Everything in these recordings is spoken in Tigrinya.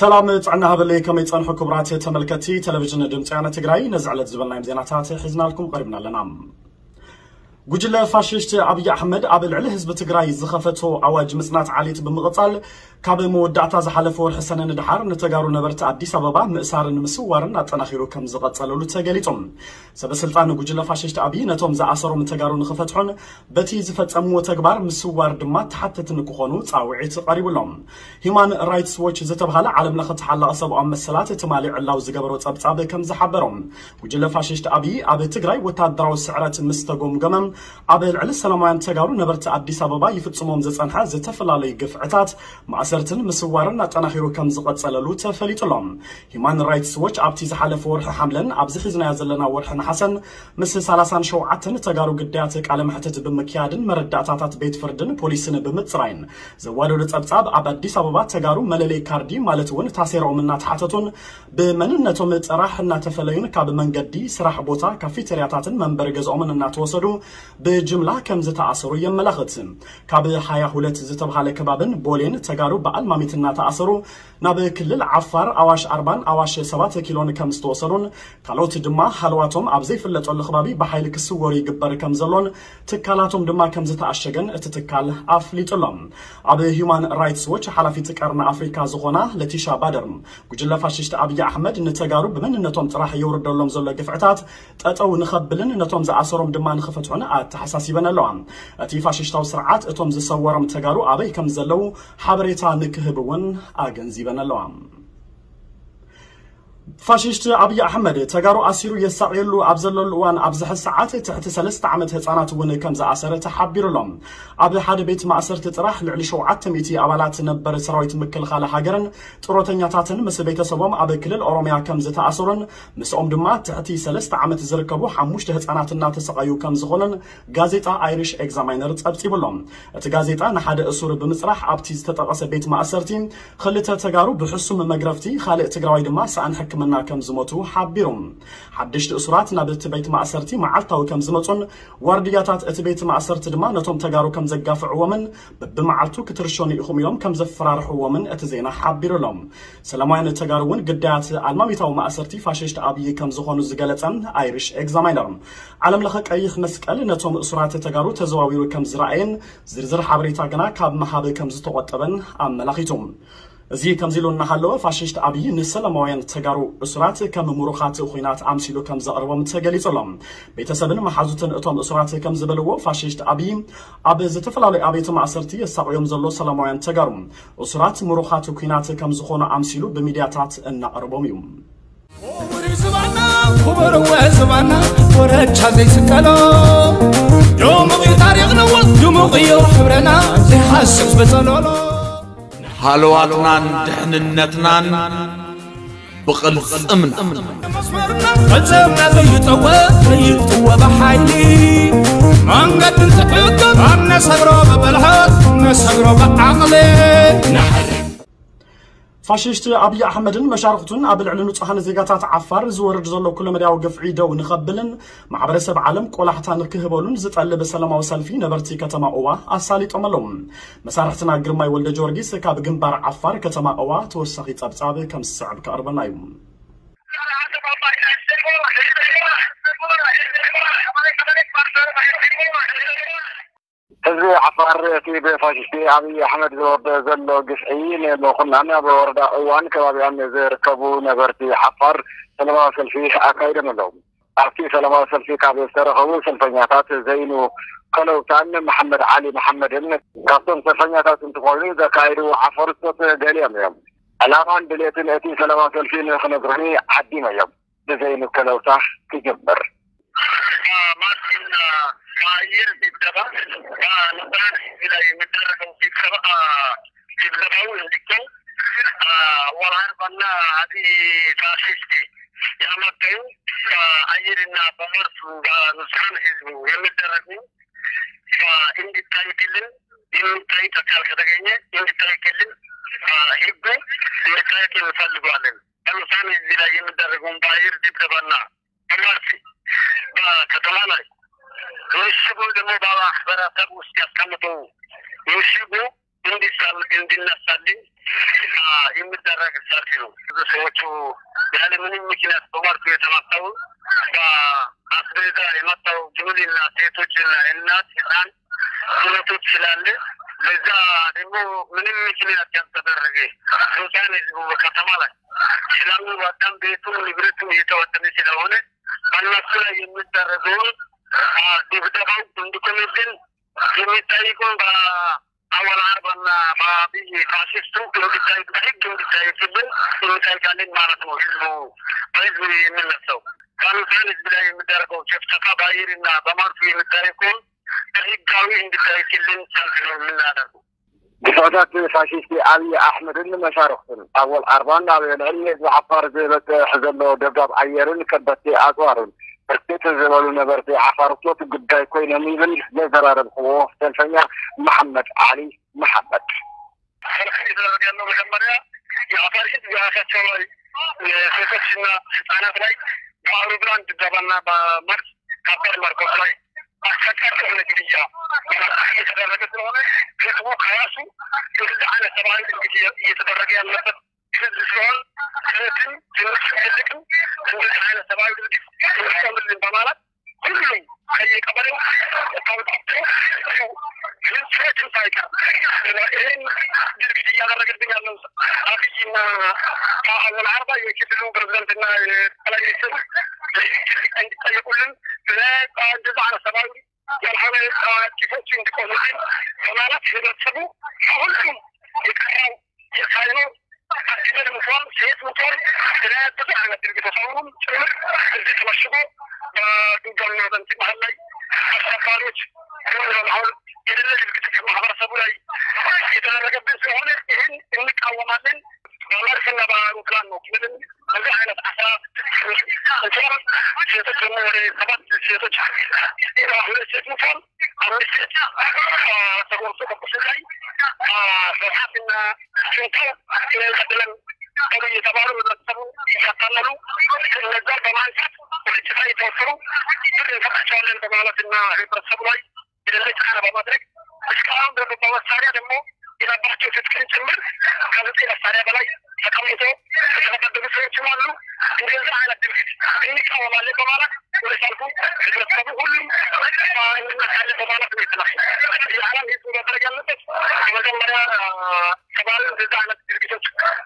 ሰላም ጥዕና ሃበለይ፣ ከመይ ጸንሑ ክቡራት ተመልከቲ ቴሌቪዥን ድምፂ ወያነ ትግራይ? ነዚ ዕለት ዝበልናዮም ዜናታት ሒዝናልኩም ቀሪብና ኣለና። ጉጅለ ፋሽስት ኣብይ ኣሕመድ ኣብ ልዕሊ ህዝቢ ትግራይ ዝኸፈቶ ኣዋጅ ምጽናት ዓሌት ብምቕጻል፣ ካብ መወዳእታ ዝሓለፈ ወርሒ ሰነ ንድሓር ንተጋሩ ነበርቲ ኣዲስ ኣበባ ምእሳርን ምስዋርን ኣጠናኺሩ ከም ዝቐጸለሉ ተገሊጹ። ሰበ ስልጣን ጉጅለ ፋሽስት ኣብይ ነቶም ዝኣሰሮም ተጋሩ ንኽፈትሑን በቲ ዝፈጸምዎ ተግባር ምስዋር ድማ ተሓተቲ ንክኾኑ ጻውዒት ቀሪቡሎም። ሂማን ራይትስ ዎች ዝተብሃለ ዓለም ለኸ ተሓላቒ ሰብኣዊ መሰላት ትማሊ ዕላው ዝገበሮ ጸብጻብ ከም ዝሓበሮ፣ ጉጅለ ፋሽስት ኣብይ ኣብ ትግራይ ወታደራዊ ስዕረት ምስ ተጎምገመ፣ ኣብ ልዕሊ ሰላማውያን ተጋሩ ነበርቲ ኣዲስ ኣበባ ይፍጽሞም ዝጸንሐ ዝተፈላለዩ ግፍዕታት፣ ማእሰርትን ምስዋርን ኣጠናኺሩ ከም ዝቐጸለሉ ተፈሊጡ ኣሎ። ሂማን ራይትስ ዎች ኣብቲ ዝሓለፈ ወርሒ ሓምለን ኣብዚ ሒዝናዮ ዘለና ወርሒ ነሓሰን ምስ ሰላሳን ሸውዓተን ተጋሩ ግዳያት ቃለ መሕትት ብምክያድን መረዳእታታት ቤት ፍርድን ፖሊስን ብምጽራይን ዘዋደዶ ጸብጻብ፣ ኣብ ኣዲስ ኣበባ ተጋሩ መለለይ ካርዲ ማለት እውን ታሴራኦም እናተሓተቱን ብመንነቶም ጥራሕ እናተፈለዩን ካብ መንገዲ፣ ስራሕ ቦታ፣ ካፌቴርያታትን መንበሪ ገዝኦምን እናተወሰዱ ብጅምላ ከም ዝተኣሰሩ የመላኽት። ካብ ሃያ ሁለት ዝተብሃለ ከባብን ቦሌን ተጋሩ ብኣልማሚት እናተኣሰሩ ናብ ክልል ዓፋር ኣዋሽ ኣርባን ኣዋሽ ሰባት ኪሎን ከም ዝተወሰዱን ካልኦት ድማ ሃለዋቶም ኣብ ዘይፍለጠሉ ከባቢ ብሓይሊ ክስወሩ ይግበር ከም ዘሎን ትካላቶም ድማ ከም ዝተኣሸገን እቲ ትካል ኣፍሊጡ ኣሎ። ኣብ ሂዩማን ራይትስ ዎች ሓላፊት ቀርኒ ኣፍሪካ ዝኾና ለቲሻ ባደር፣ ጉጅለ ፋሽስት ኣብይ ኣሕመድ ንተጋሩ ብመንነቶም ጥራሕ የውርደሎም ዘሎ ግፍዕታት ጠጠው ንኸብልን ነቶም ዝኣሰሮም ድማ ንኽፈትሑን ኣተሓሳሲበን ኣለዋ። እቲ ፋሽስታዊ ስርዓት እቶም ዝሰወሮም ተጋሩ ኣበይ ከም ዘለዉ ሓበሬታ ንክህብ እውን ኣገንዚበን ኣለዋ። ፋሽስት ኣብይ ኣሕመድ ተጋሩ ኣሲሩ የሳቕየሉ ኣብ ዘለሉ እዋን ኣብዚ ሕዚ ሰዓት ትሕቲ ሰለስተ ዓመት ህፃናት እውን ከም ዝኣሰረ ተሓቢሩ ኣሎ። ኣብ ሓደ ቤት ማእሰርቲ ጥራሕ ልዕሊ ሸውዓተ ሚእቲ ኣባላት ነበር ሰራዊት ምክልኻል ሃገርን ጥሮተኛታትን ምስ ቤተሰቦም ኣብ ክልል ኦሮሚያ ከም ዝተኣሰሩን ምስኦም ድማ ትሕቲ ሰለስተ ዓመት ዝርከቡ ሓሙሽተ ህፃናት እናተሰቓዩ ከም ዝኾኑን ጋዜጣ ኣይሪሽ ኤግዛማይነር ጸብጺቡ ኣሎ። እቲ ጋዜጣ ንሓደ እሱር ብምጽራሕ ኣብቲ ዝተጠቐሰ ቤት ማእሰርቲ ክልተ ተጋሩ ብሕሱም መግረፍቲ፣ ካልእ ትግራዋይ ድማ ሰኣን ሕክምና ከም ዝሞቱ ሓቢሩ። ሓደሽቲ እሱራት ናብ እቲ ቤት ማእሰርቲ መዓልታዊ ከም ዝመጹን ዋርድያታት እቲ ቤት ማእሰርቲ ድማ ነቶም ተጋሩ ከም ዘጋፍዕዎምን በብመዓልቱ ክትርሸኑ ኢኹም ኢሎም ከም ዘፈራርሕዎምን እቲ ዜና ሓቢሩ ኣሎ። ሰላማውያን ተጋሩ እውን ግዳያት ኣልማሚታዊ ማእሰርቲ ፋሽስት ኣብይ ከም ዝኾኑ ዝገለጸ ኣይሪሽ ኤግዛማይነር፣ ዓለም ለኸ ቀይሕ መስቀል ነቶም እሱራት ተጋሩ ተዘዋዊሩ ከም ዝረኣየን ዝርዝር ሓበሬታ ግና ካብ ምሃብ ከም ዝተቖጠበን ኣመላኺቱ። እዚ ከምዚ ኢሉ እናሃለወ ፋሽስት ኣብይ ንሰላማውያን ተጋሩ እሱራት ከም ምሩኻት ኹናት ኣምሲሉ ከም ዘቕርቦም ተገሊጹ ኣሎ። ቤተሰብን መሓዙትን እቶም እሱራት ከም ዝበልዎ ፋሽስት ኣብይ ኣብ ዝተፈላለዩ ኣብያተ ማእሰርቲ የሳቕዮም ዘሎ ሰላማውያን ተጋሩ እሱራት ምሩኻት ኲናት ከም ዝኾኑ ኣምሲሉ ብሚድያታት እናቕርቦም እዩ። ክቡር ዝባና ክቡር ወ ዝባና ወረቻ ዘይስቀሎ ድሙቕ እዩ ታሪኽና ድሙቕ እዩ ሕብረና ዘይሓስብ ብጸሎሎ ሃለዋትናን ድሕንነትናን ብቕልጽምና መስመርና ቅልጽምና ዘይጠወ ዘይጥወ ብሓይሊ መንገድን ዝሕግር ኣብ ነሰግሮ ብብልሓት ነሰግሮ ብዓቕሊ ፋሽስት ኣብይ ኣሕመድን መሻርኽቱን ኣብ ልዕሊ ንጹሃን ዜጋታት ዓፋር ዝወርድ ዘሎ ኩለመዳያዊ ግፍዒ ደው ንኸብልን ማሕበረሰብ ዓለም ቆላሕታ ንክህበሉን ዝጠልብ ሰላማዊ ሰልፊ ነበርቲ ከተማ ኡባ ኣሳሊጦም ኣለዉ። መሳርሕትና ግርማይ ወልደ ጊዮርጊስ ካብ ግንባር ዓፋር ከተማ ኡባ ተወሳኺ ጸብጻብ ከም ዝስዕብ ከቕርበልና እዩ። ህዝቢ ዓፋር እቲ ብፋሽስቲ ኣብይ ኣሕመድ ዝወርዶ ዘሎ ግፍዒ ንምኹናን ኣብ ወረዳ እዋን ከባቢኣን ዝርከቡ ነበርቲ ዓፋር ሰላማዊ ሰልፊ ኣካይዶም ኣለዉ። ኣብቲ ሰላማዊ ሰልፊ ካብ ዝተረኸቡ ሰልፈኛታት ዘይኑ ከለውታን መሓመድ ዓሊ መሓመድን ካብቶም ሰልፈኛታት እንትኾኑ ዘካየድዎ ሓፈር ስቶት ገሊኦም እዮም። ዕላማን ድሌትን እቲ ሰላማዊ ሰልፊ ንክነግሩኒ ዓዲመ እዮም። ብዘይኑ ከለውታ ክጅምር። ከአየር ድብደባ በንጹሃን ህዝብ ላይ የሚደረገው ድብደባ ድብደባው እንዲቆም ወልሃር ባና አዲ ፋሽስት ያመከዩ በአየርና በመርፍ በንጹሃን ህዝብ የሚደረጉ እንዲታይልን የሚታይ አካል ከተገኘ እንዲታይልን ህጉ እንዲታይ እንፈልገዋለን። በንጹሃን ህዝብ ላይ የሚደረገውን በአየር ድብደባና በመርፍ በከተማ ላይ ምሽጉን ደግሞ በማህበረሰብ ውስጥ ያስቀምጠው ምሽጉ እንዲነሳልኝ የሚደ ብዙ ሰዎቹ ያለ ምንም ምክንያት በማርኩ የተመታው በአስቤዛ የመጣው ጅምልና ሴቶችና እናት ህፃን ሁነቶች ስላለ በዛ ደግሞ ምንም ምክንያት ያልተደረገ ህፃን ህዝቡ በከተማ ላይ ስላሉ በጣም ቤቱም ንብረቱም እየተወጠነ ስለሆነ በእነሱ ላይ የሚደረገውን ድብደባው እንዲቆምልን የሚጠይቁን በአወል አርባና በአብይ ፋሽስቱ እንዲታይ በህግ እንዲታይልን እንጠይቃለን ማለት ነው። ህዝቡ በህዝብ የሚነሳው በንጹሐን ህዝብ ላይ የሚደረገው ጭፍጨፋ በአየርና በመርፍ የሚታይቁን በህጋዊ እንዲታይልን ሰልፍ ነው የምናደርገው። ግፍዕታት ፋሽስቲ ኣብይ ኣሕመድን መሻርኽቱን ኣወል ኣርባን ኣብ ልዕሊ ህዝቢ ዓፋር ዝበፅሕ ዘሎ ደብዳብ ኣየርን ከበድቲ ኣፅዋርን ብርክት ዝበሉ ነበርቲ ዓፋር እቶት ጉዳይ ኮይኖም ይብል ዘዘራረብክዎ ሰልፈኛ መሓመድ ዓሊ መሓመድ። ሰልፍ እየተደረገ ያለው መጀመሪያ የአፋር ህዝብ በራሳቸው ላይ ሴቶችና ህፃናት ላይ በአውሮፕላን ድብደባና በመድፍ ከባድ መርኮስ ላይ አሰቃቂ የሆነ ግድያ እየተደረገ ስለሆነ ህዝቡ ከራሱ እንደዚህ አይነት ሰብአዊ ድርጊት እየተደረገ ያለበት ህዝብ ስለሆነ ሴትም ትንሽም ትልቅም እንደዚህ አይነት ሰብአዊ ድርጊት እንዲቆምልን በማለት ሁሉም ከየቀበሌው ተውጣጥተው ሴትም ሳይቀር ይህን ድርጊት እያደረገብን ያለው አብይና አወል አርባ የክልሉ ፕሬዝዳንትና ጠቅላይ ሚኒስትር እንዲጠየቁልን እንደዛ አይነት ሰብአዊ ያልሆነ ጭፎች እንዲቆሙልን በማለት ህብረተሰቡ ከሁሉም የቀረው የሳይኖ አስገደድ ሙቷል፣ ሴት ሙቷል። ስለ ብዙ አይነት ድርጊት ተሳውሩም ጭምር እዚህ ተመሽጎ በዱጋና በንት መሀል ላይ አሽከርካሪዎች ሆን በመሀል የሌለ ድርጊት ማህበረሰቡ ላይ የተደረገብን ስለሆነ ይህን እንቃወማለን። በመድፍና በአውሮፕላን ነው ምንም በዚህ አይነት አስራ ስድስት ሴቶች ደግሞ ወደ ሰባት ሴቶች ሁለት ሴት ሙቷል። አምስት ሴት ተጎርቶ በቁስል ላይ በሳትና ሽንቶ ቀድለን ቀዱ እየተባሉ ህብረተሰቡ እያታለሉ እነዛ በማንሳት ወደ ጭፍራ የተወሰኑ ብር እንሰጣቸዋለን በማለትና ህብረተሰቡ ላይ የደረሰ ጫና በማድረግ እስካሁን ደግሞ በመሳሪያ ደግሞ የነበራቸው ትጥቅም ጭምር ከዘጠኝ መሳሪያ በላይ ተቀምጦ የተመደቡ ሰዎችም አሉ። እንደዚህ አይነት ድርጊት እንቃወማለን በማለት ወደ ሰልፉ ህብረተሰቡ ሁሉም እንመጣለን በማለት ነው የተነሱ። የዓለም ህዝብ ማድረግ ያለበት የመጀመሪያ ተባለ እንደዚህ አይነት ድርጊቶች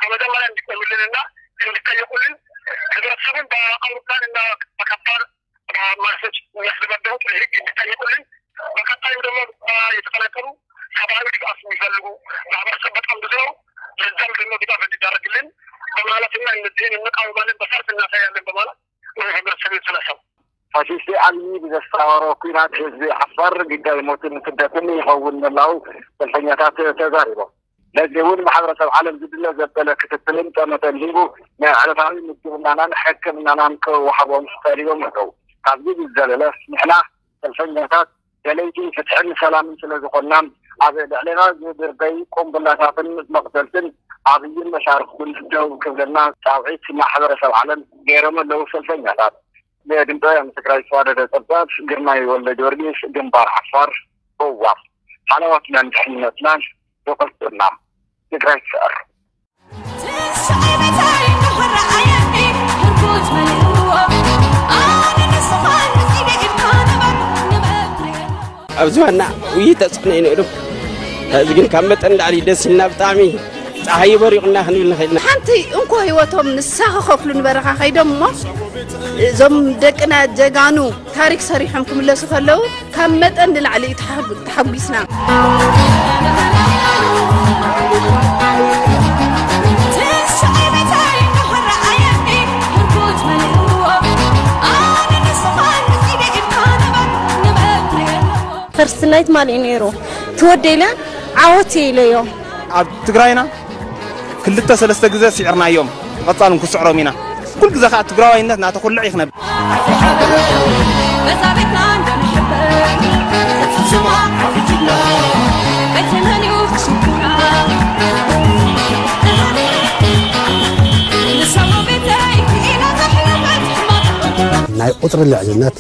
በመጀመሪያ እንዲቆሙልንና እንዲጠየቁልን ህብረተሰቡን በአውሮፕላንና በከባድ ማርሾች የሚያስደበድቡት ህግ እንዲጠየቁልን፣ በቀጣይም ደግሞ የተፈናቀሉ ሰብአዊ ድጋፍ የሚፈልጉ ማህበረሰብ በጣም ብዙ ነው። ለዛም ደግሞ ድጋፍ እንዲደረግልን በማለትና እነዚህን እንቃወማለን፣ በሰልፍ እናሳያለን በማለት ነው ህብረተሰቡ የተነሳው። ፋሽስቲ አብይ ብዘስተባበሮ ኲናት ህዝቢ ዓፋር ግዳይ ሞትን ስደትን ይኸውን ምህላው ሰልፈኛታት ተዛሪቦም። ነዚ እውን ማሕበረሰብ ዓለም ዝድለ ዘበለ ክትትልን ጠመተን ሂቡ ናይ ዕለታዊ ምግብናናን ሕክምናናን ክወሃቦም ፈሪዶም ኣለዉ። ካብዚ ብዝዘለለ ንሕና ሰልፈኛታት ደለይቲ ፍትሕን ሰላምን ስለ ዝኾንና ኣብ ልዕሌና ዝድርበይ ቁምብላታትን መቕተልትን ኣብይን መሻርክቱን ደው ክብለና ፃውዒት ማሕበረሰብ ዓለም ገይሮም ኣለዉ ሰልፈኛታት። ንድምፂ ወያነ ትግራይ ዝተዋደደ ፀብፃብ ግርማይ ወልደ ጊዮርጊስ፣ ግንባር ዓፋር፣ ህዋ። ሓለዋትናን ድሕንነትናን ይቐፅልና። ትግራይ ትስዕር። ኣብ ዝባና ውይ ተፅዕኖ እዩ ነይሩ። ሕዚ ግን ካብ መጠን ላዕሊ ደስ ኢልና ብጣዕሚ ፀሓይ በሪቑና ክንብል ንኽእል ኢና። ሓንቲ እንኮ ህይወቶም ንሳ ክኸፍሉ ንበረኻ ከይዶም እሞ እዞም ደቅና ጀጋኑ ታሪክ ሰሪሖም ክምለሱ ከለዉ ካብ መጠን ንላዕሊ እዩ ተሓጉ- ተሓጒስና። ፈርስት ናይት ማን እዩ ነይሩ? ትወደይና ዓወት እየ ኢለዮ። ኣብ ትግራይና ክልተ ሰለስተ ግዜ ስዒርናዮም፣ ብቐጻል እውን ክስዕሮም ኢና። ኩሉ ግዜ ከኣ ትግራዋይነት እናተኹልዕ እዩ ክነብር። ናይ ቁፅሪ ልዕልነት፣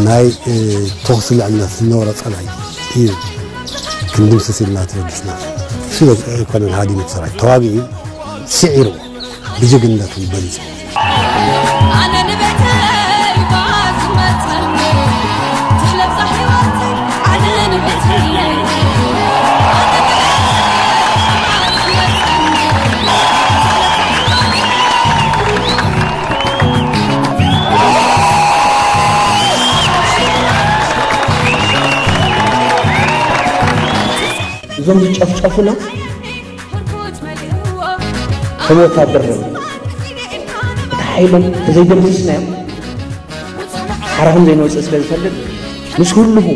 ናይ ተኹሲ ልዕልነት ዝነበሮ ፀላኢ እዩ ክንድምስስ ኢልና ተበጊስና። እሱ ኣይኮነን ሃዲሙ ሰራዊት ተዋጊኡ እዩ። ስዒርዎ፣ ብጅግንነቱ በሊጹ። ኣነ ንቤተይ ባዝመጸኒ ትሕለብዛ ህይወተይ ኣነ ንቤተይ እዞም ዝጨፍጨፉና ከም ወታደር ነው። እቲ ሓይሎም ተዘይደምስስናዮም ሓራኹም ዘይንወፅእ ስለ ዝፈልጥ ምስ ኩልኹ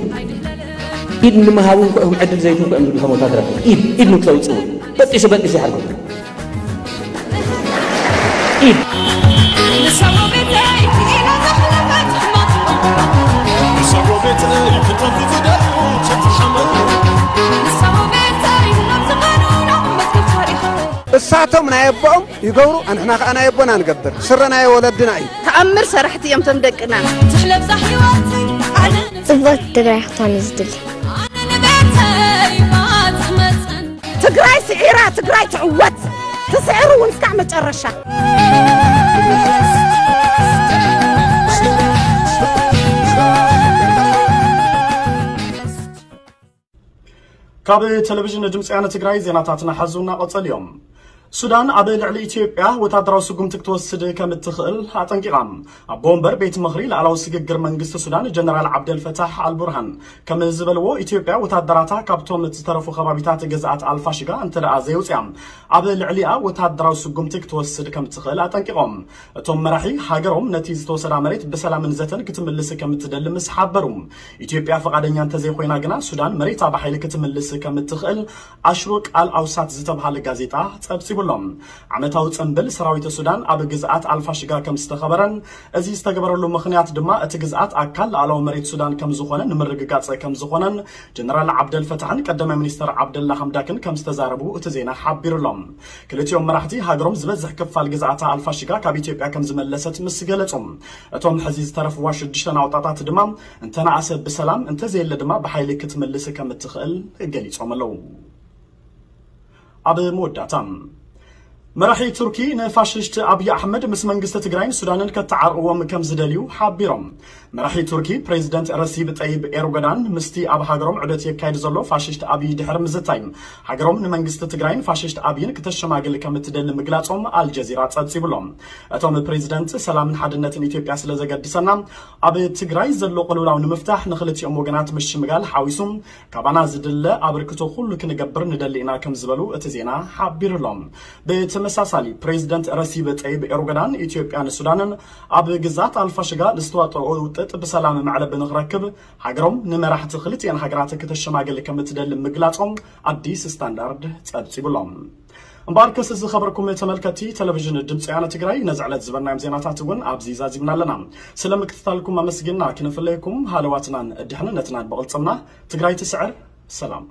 ኢድ ንምሃቡ እንኳ ይኹን ዕድል ዘይትንኩ እዮም ዝብሉ ከም ወታደራት ኢድ ኢድ ንክተውፅኡ በጢሱ በጢሱ ይሓርኩም። ኢድ እሳቶም ናይ ኣቦኦም ይገብሩ፣ ኣንሕና ከኣ ናይ ኣቦና ንገብር። ስረ ናይ ወለድና እዩ። ተኣምር ሰራሕቲ እዮም እቶም ደቅና። ትሕለብዛ ህይወት ኣነ ጽብቕቲ ትግራይ ክትኾን እዩ ዝድሊ። ኣነ ንቤተይ ባዝመጸን ትግራይ ስዒራ ትግራይ ትዕወት። ትስዕሩ እውን እስካዕ መጨረሻ። ካብ ቴሌቪዥን ድምፂ ወያነ ትግራይ ዜናታትና ሓዙ እናቐጸሉ እዮም። ሱዳን ኣብ ልዕሊ ኢትዮጵያ ወታደራዊ ስጉምቲ ክትወስድ ከም እትኽእል ኣጠንቂቓ። ኣቦ ወንበር ቤት ምኽሪ ላዕላዊ ስግግር መንግስቲ ሱዳን ጀነራል ዓብደል ፈታሕ ኣልቡርሃን ከም ዝበልዎ፣ ኢትዮጵያ ወታደራታ ካብቶም ዝተረፉ ከባቢታት ግዝኣት ኣልፋሽጋ እንተ ደኣ ዘየውፅያ ኣብ ልዕሊኣ ወታደራዊ ስጉምቲ ክትወስድ ከም እትኽእል ኣጠንቂቖም። እቶም መራሒ ሃገሮም ነቲ ዝተወሰዳ መሬት ብሰላምን ዘተን ክትምልስ ከም እትደሊ ምስ ሓበሩ፣ ኢትዮጵያ ፈቓደኛ እንተዘይኮይና ግና ሱዳን መሬታ ብሓይሊ ክትምልስ ከም እትኽእል ኣሽሩቅ ኣል ኣውሳት ዝተብሃለ ጋዜጣ ጸብጺቡሎም። ዓመታዊ ጽምብል ሰራዊት ሱዳን ኣብ ግዝኣት ኣልፋሽጋ ከም ዝተኸበረን፣ እዚ ዝተገበረሉ ምኽንያት ድማ እቲ ግዝኣት ኣካል ሉዓላዊ መሬት ሱዳን ከም ዝኾነ ንምርግጋጽ ከም ዝኾነን ጀነራል ዓብደል ፈታሕን ቀዳማይ ሚኒስተር ዓብደላ ሓምዳክን ከም ዝተዛረቡ እቲ ዜና ሓቢሩሎም። ክልቲኦም መራሕቲ ሃገሮም ዝበዝሕ ክፋል ግዝኣታ ኣልፋሽጋ ካብ ኢትዮጵያ ከም ዝመለሰት ምስ ገለጹ፣ እቶም ሕዚ ዝተረፍዋ ሽዱሽተ ናውጣታት ድማ እንተነኣሰ ብሰላም፣ እንተዘየለ ድማ ብሓይሊ ክትምልስ ከም እትኽእል ገሊጾም ኣለዉ። ኣብ መወዳእታ፣ መራሒ ቱርኪ ንፋሽስት ኣብይ ኣሕመድ ምስ መንግስቲ ትግራይን ሱዳንን ከተዓርቕዎም ከም ዝደልዩ ሓቢሮም። መራሒ ቱርኪ ፕሬዚደንት ረሲብ ጠይብ ኤርዶጋን ምስቲ ኣብ ሃገሮም ዑደት የካይድ ዘሎ ፋሽስት ኣብይ ድሕሪ ምዝታይ፣ ሃገሮም ንመንግስቲ ትግራይን ፋሽስት ኣብይን ክተሸማግል ከም እትደሊ ምግላጾም ኣልጀዚራ ጸብጺቡሎም። እቶም ፕሬዚደንት፣ ሰላምን ሓድነትን ኢትዮጵያ ስለ ዘገድሰና፣ ኣብ ትግራይ ዘሎ ቅልውላው ንምፍታሕ ንክልቲኦም ወገናት ምሽምጋል ሓዊሱ ካባና ዝድለ ኣበርክቶ ኩሉ ክንገብር ንደሊ ኢና ከም ዝበሉ እቲ ዜና ሓቢሩሎም። ብተመሳሳሊ፣ ፕሬዚደንት ረሲብ ጠይብ ኤርዶጋን ኢትዮጵያን ሱዳንን ኣብ ግዛት ኣልፋሽጋ ንዝተዋጠኦ ውጥጥ ብሰላም መዕለቢ ንክረክብ ሃገሮም ንመራሕቲ ክልቲኣን ሃገራት ክተሸማግል ከም እትደሊ ምግላጾም ኣዲስ ስታንዳርድ ጸብጺቡሎም። እምበኣርከስ ዝኸበርኩም ተመልከትቲ ቴሌቪዥን ድምፂ ወያነ ትግራይ፣ ነዚ ዕለት ዝበልናዮም ዜናታት እውን ኣብዚ ዛዚምና ኣለና። ስለ ምክትታልኩም ኣመስጊንና ክንፍለየኩም፣ ሃለዋትናን ድሕንነትናን ብቕልፅምና። ትግራይ ትስዕር። ሰላም።